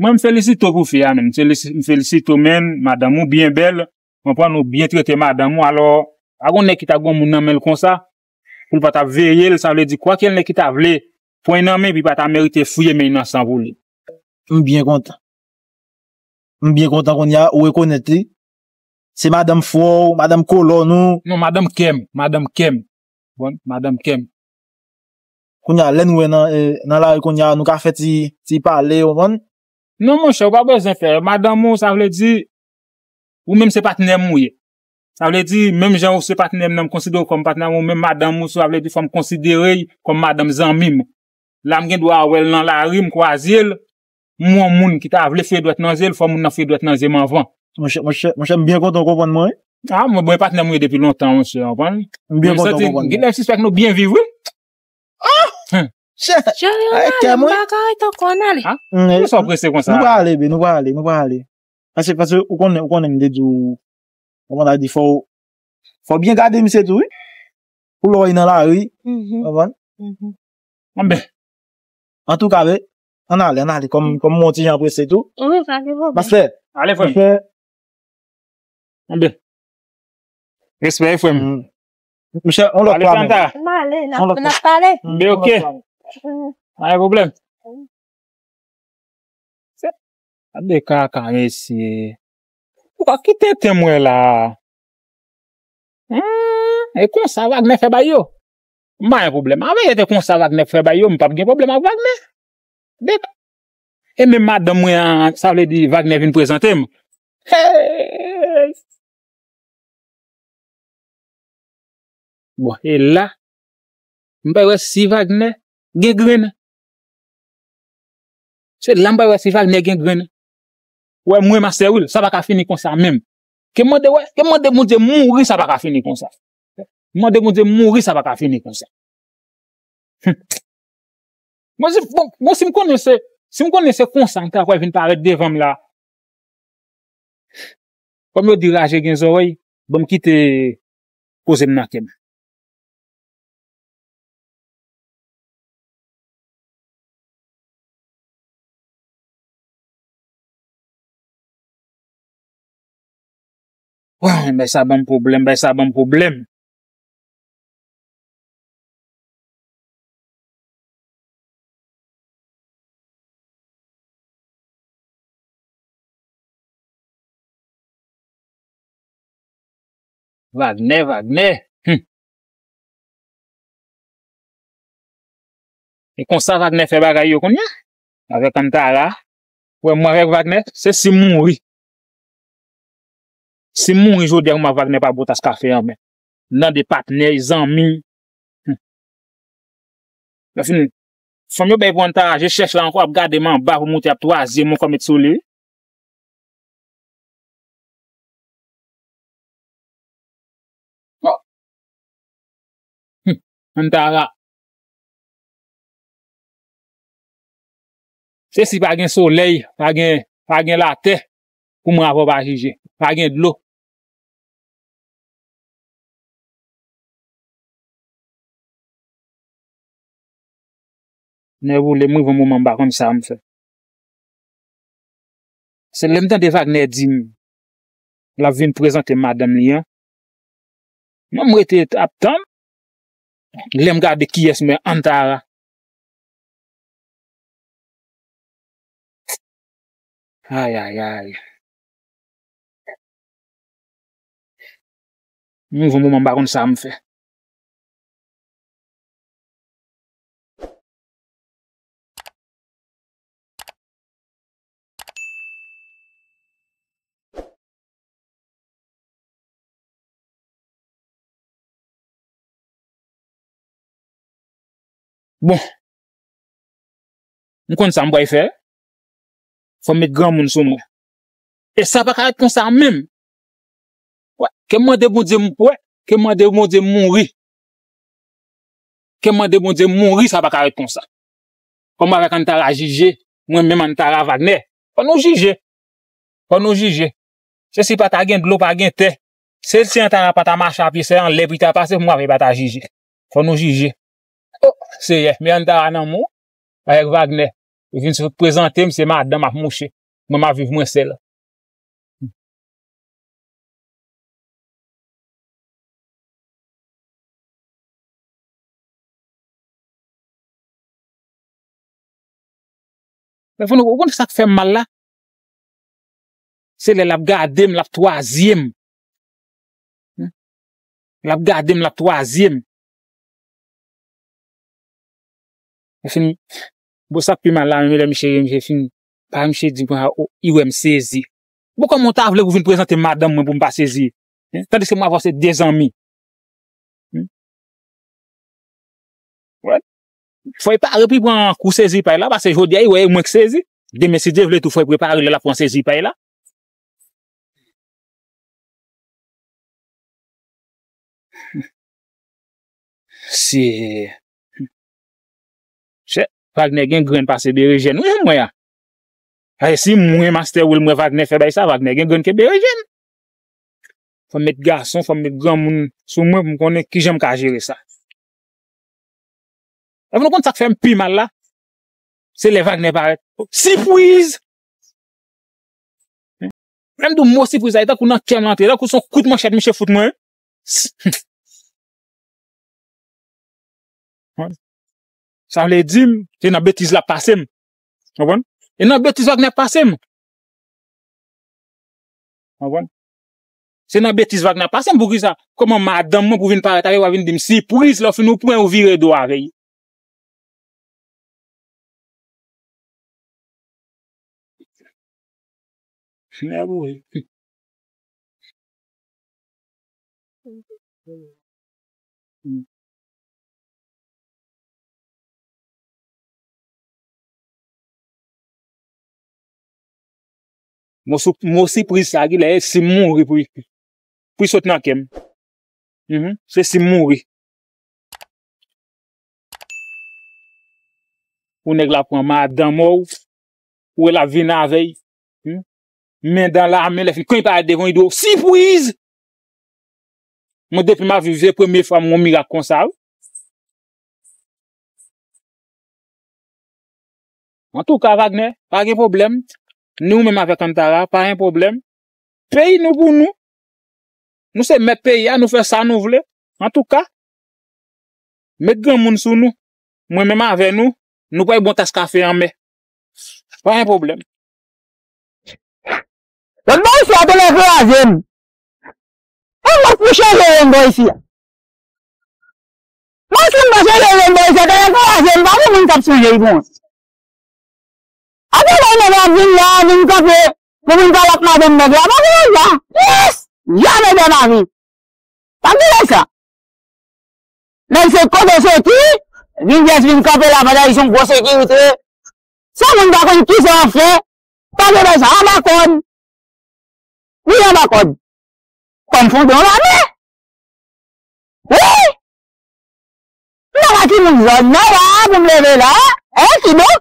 Mwen, m felisite w pou fi a, menn. M felisi-, m felisite w, menn. Madanm ou byen bèl. Konprann, ou byen trete madanm ou. Alò, pa gon nèg ki ta gon moun nan men l konsa, pou l pa ta veye l, sa vle di, kwakèl nèg ki ta vle pran l nan men, epi pa ta merite fouye men l nan san pou li. M byen kontan. M byen kontan kounye a, ou rekonèt li. Se madanm frè w, madanm kolòn ou. Non, madanm kè m, madanm kè m. Bon, madanm kè m. Kounye a, lè nou wè nan, eh, nan lari kounye a, nou ka fè ti, ti pale, ou konprann? Non, monchè, ou pa bezwen fè. Madanm ou, sa vle di, ou menm se patnè m ou ye. Sa vle di, menm jan ou se patnè m nan, m konsidere w kòm patnè m, ou menm madanm ou, sa vle di, fò m konsidere l kòm madanm zanmi m. La, m gen dwa wè l nan lari, m kwaze l, m wè yon moun ki ta vle fouye dwèt nan zye l, fò moun nan fouye dwèt nan zye m anvan. Monchè, monchè, monchè, m byen kontan w konprann mwen, wi. Ah, mwen, mwen patnè m ou ye depi lontan, monchè, w konprann? M byen kontan w konprann mwen. M santi gen lè m sispèk nou byen viv, wi. Oh! Chè, chè, yo ale, m pa ka ret ankò, ann ale. Poukisa w prese konsa? Nou prale, be, nou prale, nou prale. Paske, paske ou konnen, ou konnen m te di w, ou konn a di fò, fò byen gade misye tou, wi. Pou lè w nan lari, ou konprann? Anben. Antouka, be, ann ale, ann ale, kòm, kòm mwen yon ti jan prese tou. Wi, pa gen pwoblèm. Pastè, ale, frè m. Pastè. Anben. Respè, frè m. Monchè, on lòt fwa menm. N ap pale, n ap pale. Be, ok. Pa gen pwoblèm. Gade kaka, mesye. Ou ka kite tenten m wè la. Hmm, e konsa Wagner fè bay yo. M pa gen pwoblèm avè l, e te konsa Wagner fè bay yo, m p ap gen pwoblèm ak Wagner. Deta. E menm madanm mwen an, sa vle di Wagner vin prezante m. Hey! Bon, e la, m pa wè si Wagner gen grenn. Se la m pa wè si Wagner gen grenn. Wè, mwen, Master Will, sa pa ka fini konsa menm. Ke mande, wè, ke mande Bondye mouri, sa pa ka fini konsa. Mande Bondye mouri, sa pa ka fini konsa. Hum. Bon, si, bon, bon, si m konnen se, si m konnen se konsa m ta pral vin parèt devan m la. Kòm yo di raje gen zòrèy, ban m kite koze m nan kè m. Wah, bay sa ban m pwoblèm, bay sa ban m pwoblèm. Wagner, Wagner. Hum. E konsa Wagner fè bagay yo kounye a? Avèk Antara. Wè, mwen avèk Wagner, se si m mouri. Si m mouri jodi a, mwen ak Wagner pa botas kafe anben. Nan de patnè, zanmi. Hum. Lè fini, fanm yo bay pou Antara, je chèch la ankò, ap gade m anba pou moute, ap twazyè mwen kò met sou li. Oh. Hum. Antara. Se si pa gen solèy, pa gen, pa gen latè, pou mwen avè w pa jije. Pa gen dlo. Nè boule m rive yon moman m pa konn sa m fè. Se lè m tande Wagner di m, l ap vin prezante madanm li an. Mwen, m rete ap tann. Lè m gade kiyès, men Antara. Ay, ay, ay. M rive yon moman, m pa konn sa m fè. Bon. M konn sa m pral fè. Fò m met granmoun sou mwen. E sa pa ka ret konsa menm. Wè, ke m mande Bondye m, wè, ke m mande Bondye m mouri. Ke m mande Bondye m mouri, sa pa ka ret konsa. Kòm avèk Antara jije, mwen menm Antara Wagner. Fò nou jije. Fò nou jije. Se si pa ta gen dlo, pa gen tè. Se si Antara pa ta mache a pye, se anlè pou li ta pase, pou mwen avè li pa ta jije. Fò nou jije. O, Seyè, men Antara nan mou, avèk Wagner. Li vin sot prezante m, se madanm ap mouche. Mwen, m ap viv mwen sèl. Men fò nou, ou konn sa k fè m mal la? Se lè l ap gade m, l ap twazye m. Hmm? L ap gade m, l ap twazye m. Li fin, bon, sa k pi mal la, menm lè misye, misye fin, pa misye di, bon, o, li wè m sezi. Bon, kòman w ta vle pou vin prezante madanm mwen pou m pa sezi? Hein? Tandiske mwen avè w se de zanmi. Hmm? Wè. Fò l pare pou l pran kou sezi pa l la, paske jodi a, li wè e mwen k sezi. Demen, si Dye vle tou, fò l prepare lè l ap pran sezi pa l la. Se, chè, Wagner gen grenn pase berejèn, wi, mwen a. Ay, si mwen, Master Will, mwen Wagner fè bay sa, Wagner gen grenn ke berejèn. Fò m met gason, fò m met granmoun sou mwen pou m konnen kijan m ka jere sa. Epi nou konn sa k fè m pi mal la? Se lè Wagner parèt. Sipriz! Lè m di w mo sipriz la, e tankou nan kè m l antre, tankou se yon kout manchèt misye fout mwen. Sa vle di m, se nan betiz l ap pase m. Konprann? E nan betiz Wagner ap pase m. Konprann? Se nan betiz Wagner ap pase m. Poukisa? Kòman madanm mwen pou vin parèt avè w, w a vin di m sipriz, lè w fin ou pran, ou vire do avè l. Nèg ou ye. Mo sou, mo sipriz sa ki lè e si m mouri pou, pou l sot nan kè m. Mhm. Se si m mouri. Ou nèg la pran madanm ou, ou wè l ap vin avè l. Hmm? Men dan la men, lè fin, kan li parèt devan, li di w, sipriz! Mwen, depi m ap viv, se premye fwa m wè yon mirak konsa, wi. Antouka, Wagner, pa gen pwoblèm. Ni ou menm avèk Antara, pa gen pwoblèm. Peyi nou pou nou. Nou se mèt peyi a, nou fè sa nou vle. Antouka, met granmoun sou nou. Mwen menm avè nou, nou pral bwè yon tas kafe anmè. Pa gen pwoblèm. Lòt bò isi a, tonnè kraze m. E mwen pou chanje yon bò isi a. Mwen si m pa chanje yon bò isi a, tonnè kraze m, pa gen moun k ap sonje l bon. Apre lè nèg la vin la, vin kanpe, pou vin pale ak madanm nèg la, pa gen nèg la. Yes! Jamè de lavi. Pa gen nèg sa. Nèg se kote w soti, vin jès vin kanpe la, pandan li se yon gwo sekirite. Sa moun pa konn kisa w ap fè, pa gen bagay sa, anba kòd. Wi, anba kòd. Kòm fondon lame. Wi! M pa ka timoun zòn nan la, pou m leve la. E, kidonk,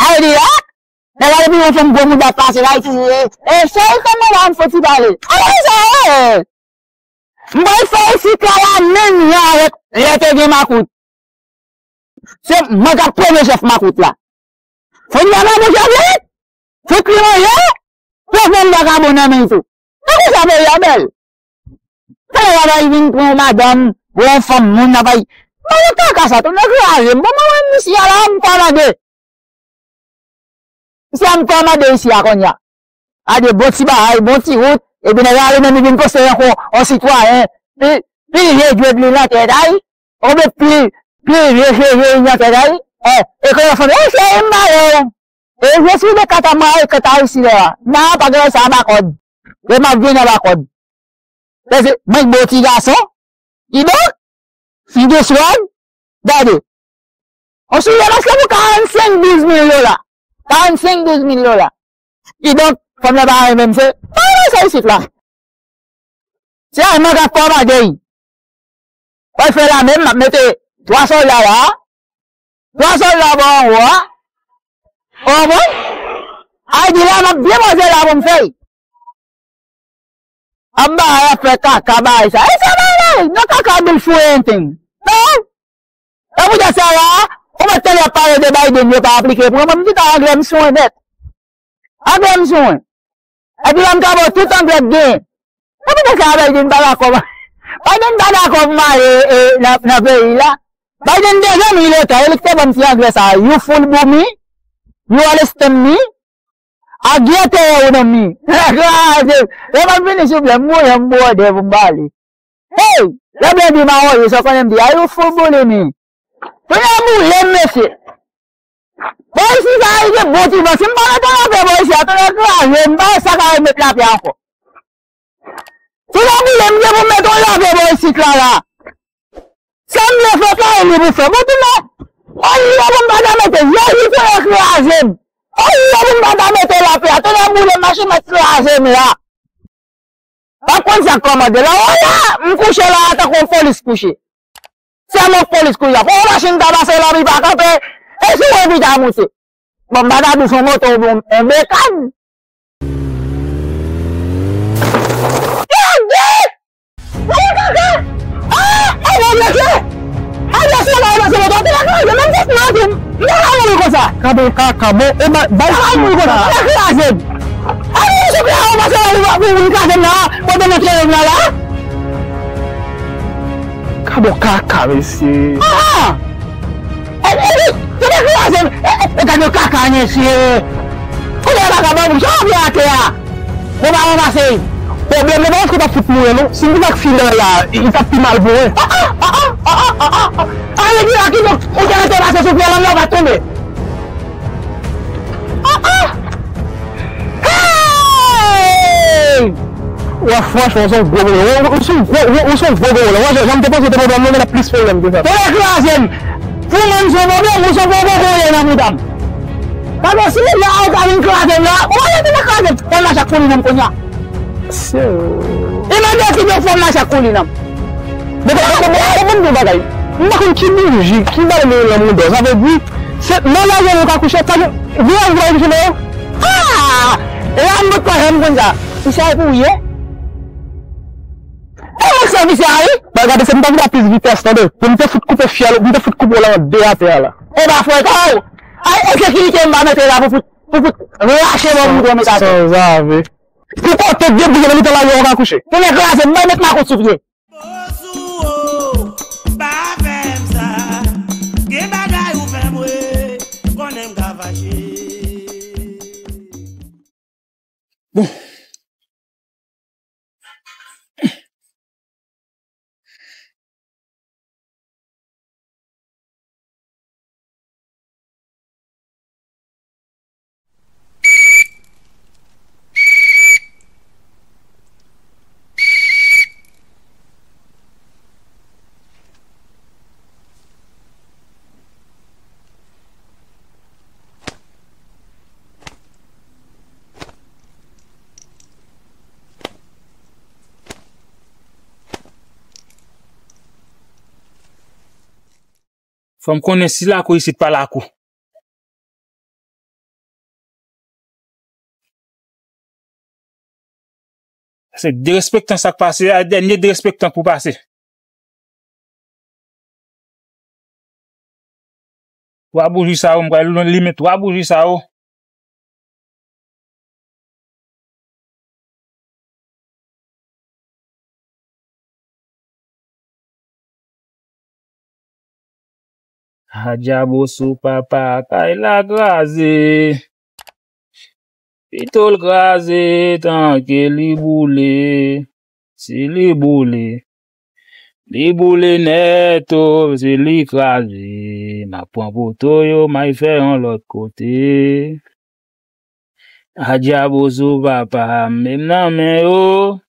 a di la, nèg la depi yon fanm gwo mouda pase la, iti, e, e, sèl fanm nan la, m foti pale. A, sa, e! M pral fè isit la, la menm jan avèk lè te gen makout. Se mwen k ap premye chèf makout la. Fò n pa manje vit. Tout li manje, pran yon vakabon nan men l tou. Se konsa peyi a bèl. Talè w ap al vin pran yon madanm, yon fanm moun ap al. Mwen kaka sa, tonè kraze m. Bon, mwen menm isi a la, m kòmande. Isi a m kòmande isi a kounye a. A de bon ti bagay, bon ti wout, epi nèg la li menm li vin poste yon kon, yon sitwayen, pi, pi vye djwèt li nan tèt ay, oubyen pi, pi vye cheve li nan tèt ay, e, e kounye a fanm, e cheri m ba yo. E je sou de katamaran e kanta isi la. Nan pa gen sa ba kòd. E m ap vin anba kòd. Paske mwen bo ti gason. Kidonk, si gen swag, gade. On sou yon maske pou karannsenk douz mil dola. Karannsenk douz mil dola. Kidonk, fanm nan pa renmen m se. Pa renmen sa isit la. Se a mwen k ap kòmande. Wè fè la menm, m ap mete twa sòlda la. Twa sòlda bò anwo a. Ou konprann? Ay di la, m ap byen poze la pou m fè. Ap bay ap fè kaka bay sa. E sa bay la, nan kaka bil fou anything. Non. E pou sa la, ou mèt tande ap pale de Biden, yo pa aplike pou mwen, mwen m di ta anglè m sou nèt. Anglè m sou mwen. Epi lè m ka ba w tout anglè k genyen. E pou sa Biden pa dakò. Biden pa dakò pou m ale e, nan, nan peyi la. Biden te zanmi l otan, e li k te ban m ti anglè sa. You fool boo me, you understand me, I get you know me. Kraze. Lè m ap vini souple, m mouye, m bwode pou m pale. Hey! Lè blan di m a oye, sa w konnen m di, a you fool boo me. Kounye a boule m, mesye. Bò isi sa rive bon ti van. Si m pa mete lapè bò isi a, tonè kraze m, m pa wè sa ka remèt lapè ankò. Tonè boule m, gen pou m mete yon lapè bò isit la, la. Sa m vle fè, sa e li pou fè. Bon, tonè, oye pou m pa ta mete, Jezi tonè kraze m. Oye pou m pa ta mete lapè a, tonè boule m, machin mèt kraze m la. Pa konn sa k kòmande la. Wè la, m kouche la, tankou yon polis kouche. Sèlman polis kouche la. Pou yon machin ta pase, lapli pa kanpe, e si w envite a moute. Bon, m pa ta dous yon moto oubyen yon, yon bekàn. Gade! Gade kaka! Ah! Oh, mon Dieu! Ay, Dieu, se la, se la, se la, se la, menm si m nan di m, m pa ka mouri konsa. Kabo kaka, bon, e ba, bay. M pa ka mouri konsa, m pa ka kraze m. Ay, Dieu, se la, se la, se la, pou moun kraze m la, kote m nan kraze m la, la? Kabo kaka, mesye. Ah, ah! E, e, e, se pa kraze m. E, e, e, gade yon kaka, mesye. Kote kaka, ban m, jan w vye atè a. Mwen pa ranmase l. Pwoblèm nan pa paske w t ap fout mouri non. Si m te t ak fi nan la, li t ap pi mal pou mwen. Ah, ah, ah, ah, ah, ah, ah, ah. Ah, nèg la ki donk, ou te rete pase sou pye lan nan, ou pa tonbe. Ah, ah. Hey! Wè, franchman, ou se yon gwo volè. Ou, ou se yon gwo, ou, ou se yon gwo volè. Wè, jan, jan m te panse w te pran pwoblèm nan, w t ap plis pwoblèm ke sa. Tonnè kraze m! Pou mwen, m se yon pwoblèm, ou se yon gwo volè nan mouda m. Gade, si nèg la ou ta vin kraze m la, ou pa mete nan kraze m. Fò m mache ak koulin nan m kounye a. Se. E mande ki donk fò m mache ak koulin nan m. Bon, bon, bon, bon, bon, bon, bon bagay. M pa konn ki bouji, ki bagay nan mouda w. Sa vle di, se nan lajè nou ka kouche, pa gen, gen lajè nou ka kouche nan yo. Ah! E la m bout pa janm konn sa. Ki sa e pou ye? E mwen k sèvis la, wi. Ba gade, se m ta vin a plis vitès, tande. Pou m te fout koupe fyèl, m te fout koupe w la an de atè a la. E ba frè, kaw. Ay, e sekirite m pa mete la pou fout, pou fout rache bò m gwo meta. Sanzave. Pou kote de bouche nan mitan lari a w ka kouche. Pou nèg kraze m, bay met makòt sou pye. Osou, pa fè m sa. Gen bagay ou fè m, wi. Konnen m ka fache. Bon. Fò m konnen si lakou isit pa lakou. Se derespektan sa k pase a, dènye derespektan k pou pase. Twa bouji sa yo, m pral limen twa bouji sa yo. Adyabo sou papa, kay la kraze. Pito l kraze, tanke li boule. Si li boule, li boule nèt, o, si li kraze, m ap pran poto yo, m al fè yon lòt kote. Adyabo sou papa m, men m nan men yo.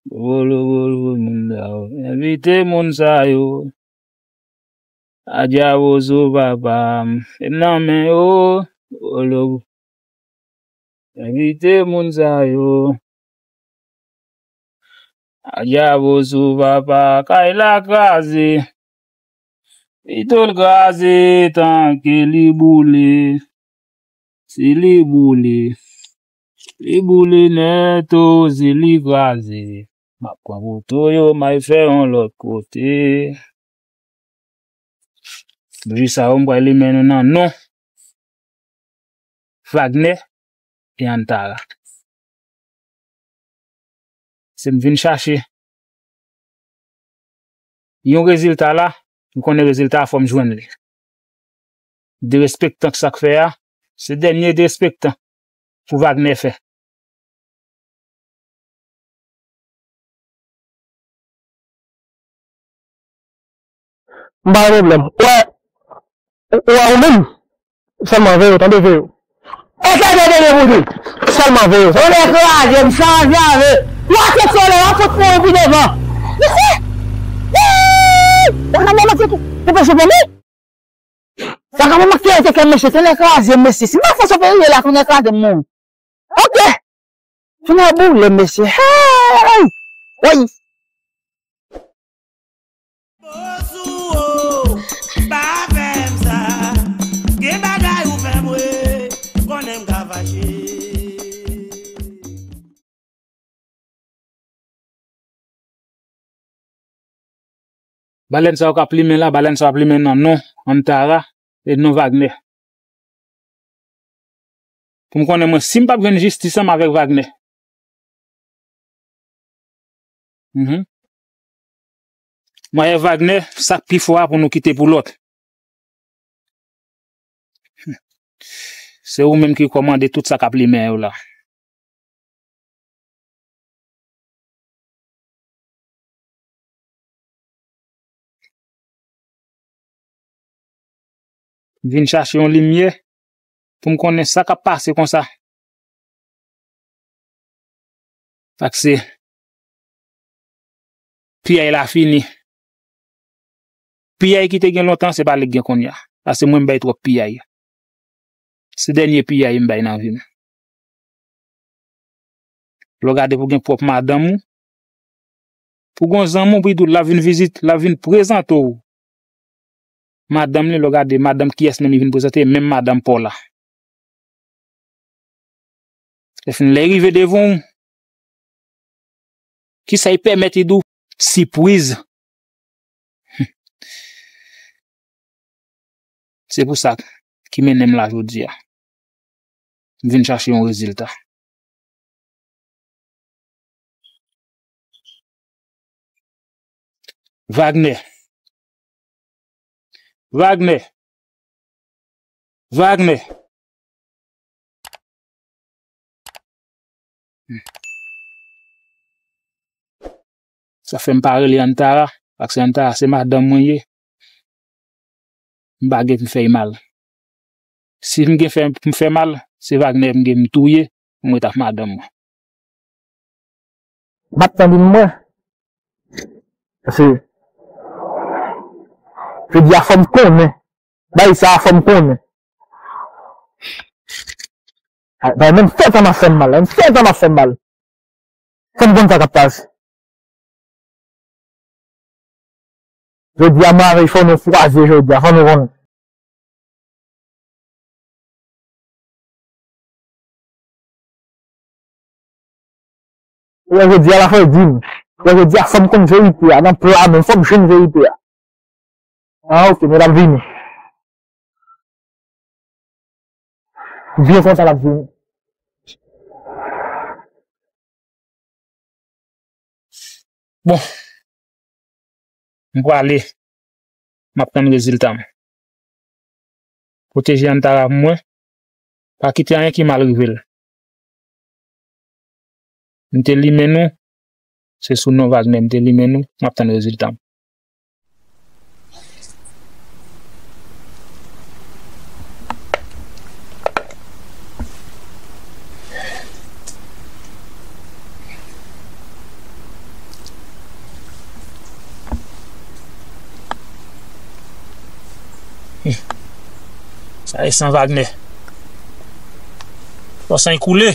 Volo, volo, moun sa yo. Envite moun sa yo. Adyabo sou papa m, men m nan men yo. Volo. Envite moun sa yo. Adyabo sou papa, kay la kraze. Pito l kraze, tanke li boule. Si li boule, li boule nèt, o, si li kraze, m ap pran poto yo, m al fè yon lòt kote. Bouji sa yo, m pral limen nou nan non Wagner e Antara. Se m vin chache yon rezilta la, m konnen rezilta a fò m jwenn li. Derespektan k sa k fè a, se dènye derespektan pou Wagner fè. M pa gen pwoblèm. Ou wè, ou wè ou menm, sèlman veye w, tande, veye w. E tande, tande pou di. Sèlman veye w. Sèlman kraze m, chanje avè. W ap fè sòlèy, w ap fout mouri pi devan. Mesye! Eee! Ou ka mwen manke tou. Ou pèse pou mwen? Vagabon manke rete kè mesye, tonnè kraze m, mesye. Si m pa fè sa fè rive la, tonnè kraze m mouri. Ok. Tonnè boule, mesye. Hey! Woy! Boss ou, o, pa fè m sa. Gen bagay ou fè m, wi. Konnen m ka fache. Balèn sa yo k ap limen la, balèn sa yo ap limen nan non Antara e non Wagner. Pou m konnen mwen, si m p ap jwenn jistis ansanm avèk Wagner. Mhm. Mwen avèk Wagner, sa k pi fò a pou nou kite pou lòt. Se ou menm ki kòmande tout sa k ap limen yo la. M vin chache yon limyè pou m konnen sa k ap pase konsa. Paske piyay la fini. Piyay ki te gen lontan, se pa li k gen kounye a. Paske mwen, m bay twòp piyay. Se dènye piyay m bay nan vi m. Lè w gade pou gen pwòp madanm ou, pou gon zanmi w, pou l di w l ap vin vizit, l ap vin prezante w madanm li, lè w gade madanm kiyès menm li vin prezante, menm madanm pa w la. Lè fin, lè l rive devan w, kisa l pèmèt li di w? Sipriz. Se pou sa ki mennen m la jodi a. M vin chache yon rezilta. Wagner. Wagner. Wagner. Sa fè m pa rele Antara, paske Antara se madanm mwen ye. M pa gen pou m fè l mal. Si m gen fè, pou m fè mal, se Wagner m gen m touye, pou m ret ak madanm mwen. M ap tann mwen. Paske jodi a fò m konnen. Bagay sa a fò m konnen. Ay, bay menm fè tan m ap fè m mal, menm fè tan m ap fè m mal. Fò m konn sa k ap pase. Jodi a, mwen avè fò nou kwaze jodi a, fò nou konnen. Ou wè jodi a la fò di m. Ou wè jodi a fò m konn verite a, nan pla menm fò m jwenn verite a. Ah, ok, men l ap vini. Byen kontan l ap vini. Bon. M prale. M ap tann rezilta m. Pwoteje Antara pou mwen. Pa kite anyen ki mal rive l. M te limen nou, se sou non Wagner m te limen nou, m ap tann rezilta m. Sa e san Wagner. Fò san koule.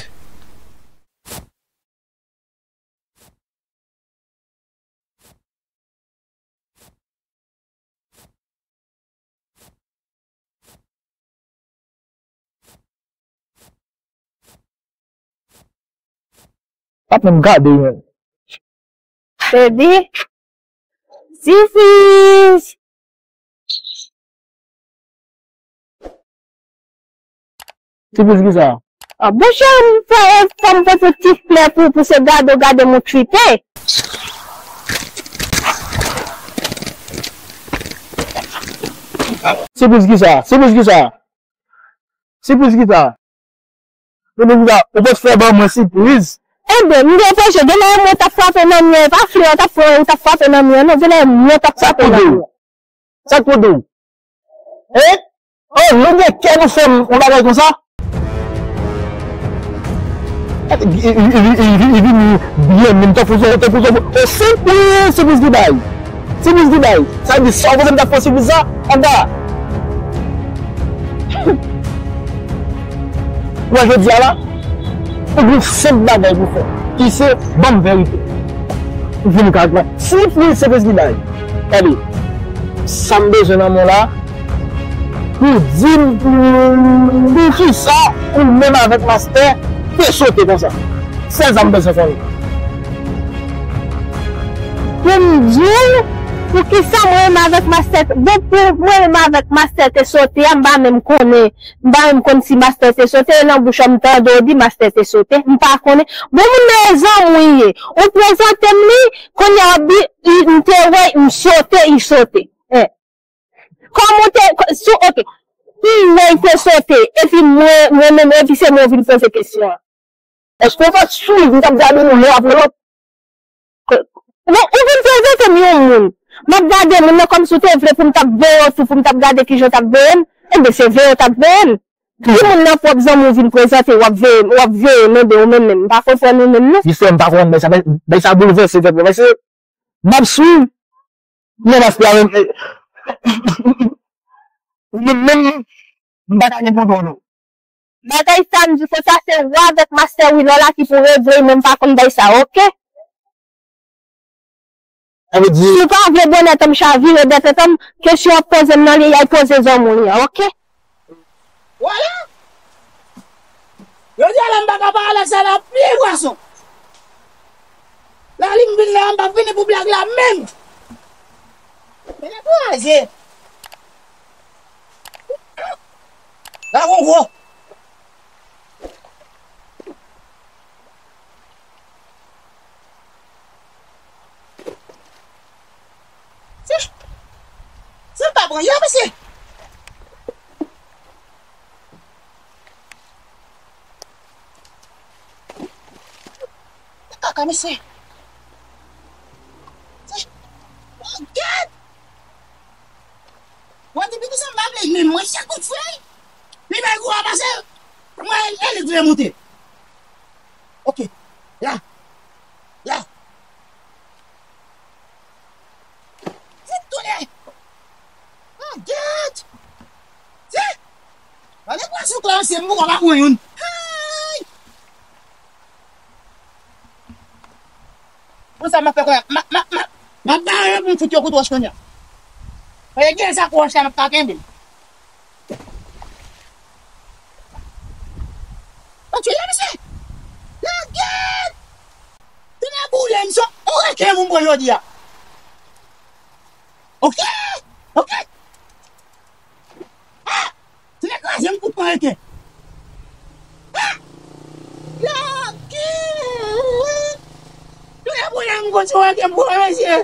Pa menm gade menm. Baby, sipriz! Sipriz kisa? Ah, bon, cheri, m fè, fò m pote ti flè pou, pou se gade w gade m ou tripe. Sipriz kisa? Sipriz kisa? Sipriz kisa? Sipriz kisa? Ou pot flè ban mwen sipriz? Enben, m te peche, genlè mwen t ap frape nan mwen, pa flè, w t ap frape, w t ap frape nan mwen, non, genlè mwen t ap frape nan mwen. Sa k pou di w? Hein? Oh, nou gen kè nou fè m yon bagay konsa? Li vini byen, menm tankou zò, tankou zò. Oh, senp wi, sipriz ki bay. Sipriz ki bay. Sa vle di, sa w panse m t ap fè sipriz sa? Anda. Ou wè jodi a la, ou gen senp bagay pou fè, ki se ban m verite. Ou vin ka gwa. Si pou se plis ki bay. Gade, sa m bezwen nan men w la, pou di m pou kisa ou menm avèk mastè te sote konsa. Sèl sa m bezwen konnen. Pou m di w, pou kisa mwen menm avèk mastè, bon, pou mwen menm avèk mastè te sote a, m pa menm konnen. M pa menm konn si mastè te sote, e nan bouch an m tande w di mastè te sote. M pa konnen. Bon, moun nan e zanmi w ye. Ou prezante m li, kounye a w ap di, i, m te wè, m sote, i sote. Eh. Kòman w te, ko-, sou, ok. M wè l te sote, epi mwen, mwen menm, epi se mwen w vin poze kesyon an. Èske w pa t swiv m t ap gade nou lè apre lòt? Bon, ou vin prezante m yon moun. M ap gade moun nan kòmsi w te vle pou m t ap veye w tou, pou m t ap gade kijan w t ap veye m. Enben, se veye w t ap veye m. Ki moun nan pwòp zanmi w vin prezante, w ap veye, w ap veye m, enben, ou menm menm. M pa konprann ou menm, non. Jistèman, m pa konprann, men sa, men, men sa boulvèse tèt mwen, paske m ap swiv, men mastè a menm, ou menm menm, m pa ka gen kontwòl ou. Bagay sa m di konsa, se ou avèk mastè Wilò la ki pou regle, men m pa konn bay sa, ok? Sa vle di, si w pa vle bonè tan m chavire dètè tan m, kesyon w ap poze m nan li, y al poze zanmi w li an, ok? Vwala! Jodi a la m pa ka pale ak sa la pye pwason. Lali m vin la, m pa vini pou blag la menm. Men dekouraje. La gon gwo. Se, se pa bon, yo, mesye. Kaka, mesye. Se, oh, gad! Mwen, depi ki sa m pa vle, men mwen, chak kout frè, li bay gwo a pase, mwen, e li k vle monte. Ok, la, la. Ti tounen. Oh, gad! Ti! Gade pwason k la, mesye, m poko pa pran youn. Hey! Konsa m ap fè kounye a. M ap, m ap, m ap, m ap bare yo pou m fout yo kout wòch kounye a. Paske gen sa kou wòch la m ap ka kenbe l. Antre la, mesye! Lage! Tennè boule m, se yon reken pou m pran jodi a. Ok! Ok! Ah! Tennè kraze m, kout pran reken. Ah! Lage! Tennè boule m, konn se yon reken m pran, mesye.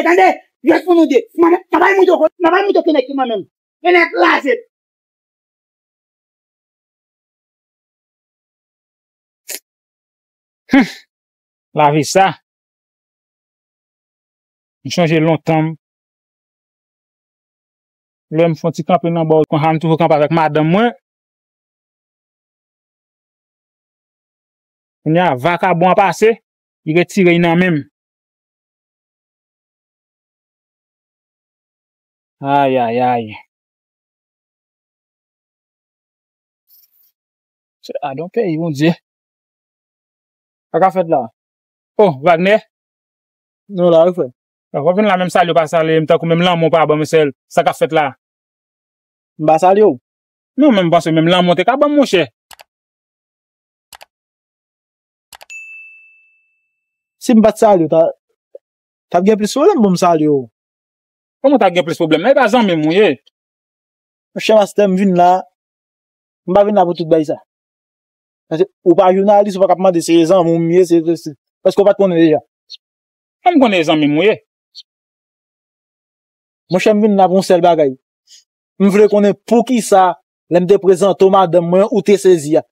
tande. Jès pou nou de. Mwen, mwen, mwen pa moute, mwen pa moute kennèk mwen menm. Kennèk kraze. Lavi sa. M chonje lontan. Lè m fè yon ti kanpe nan bò, konsa m toujou kanpe avèk madanm mwen. Kounye a, vakabon an pase, li retire l nan men m. Ay, ay, ay. Se adon peyi, Bondye. Sa k ap fèt la? Oh, Wagner? Nou la, wi, frè. W ap vin la, menm salye w pa salye m, tankou menm lanmou w pa ban m sèl. Sa k ap fèt la? M pa salye w? Non, men m panse menm lanmou w te ka ban m, monchè. Si m pa t salye w, ta, t ap gen plis pwoblèm pou m salye w. Kòman w ta gen plis pwoblèm? E pa zanmi m ou ye? Monchè, mastè, m vin la, m pa vin la pou tout bagay sa. Paske ou pa jounalis, ou pa ka ap mande se zanmi w m ye, se, se, se. Paske ou pa t konnen deja. Kòman m konnen e zanmi m ou ye? Monchè, m vin la pou yon sèl bagay. M vle konnen poukisa, lè m te prezante w madanm mwen, ou te sezi a.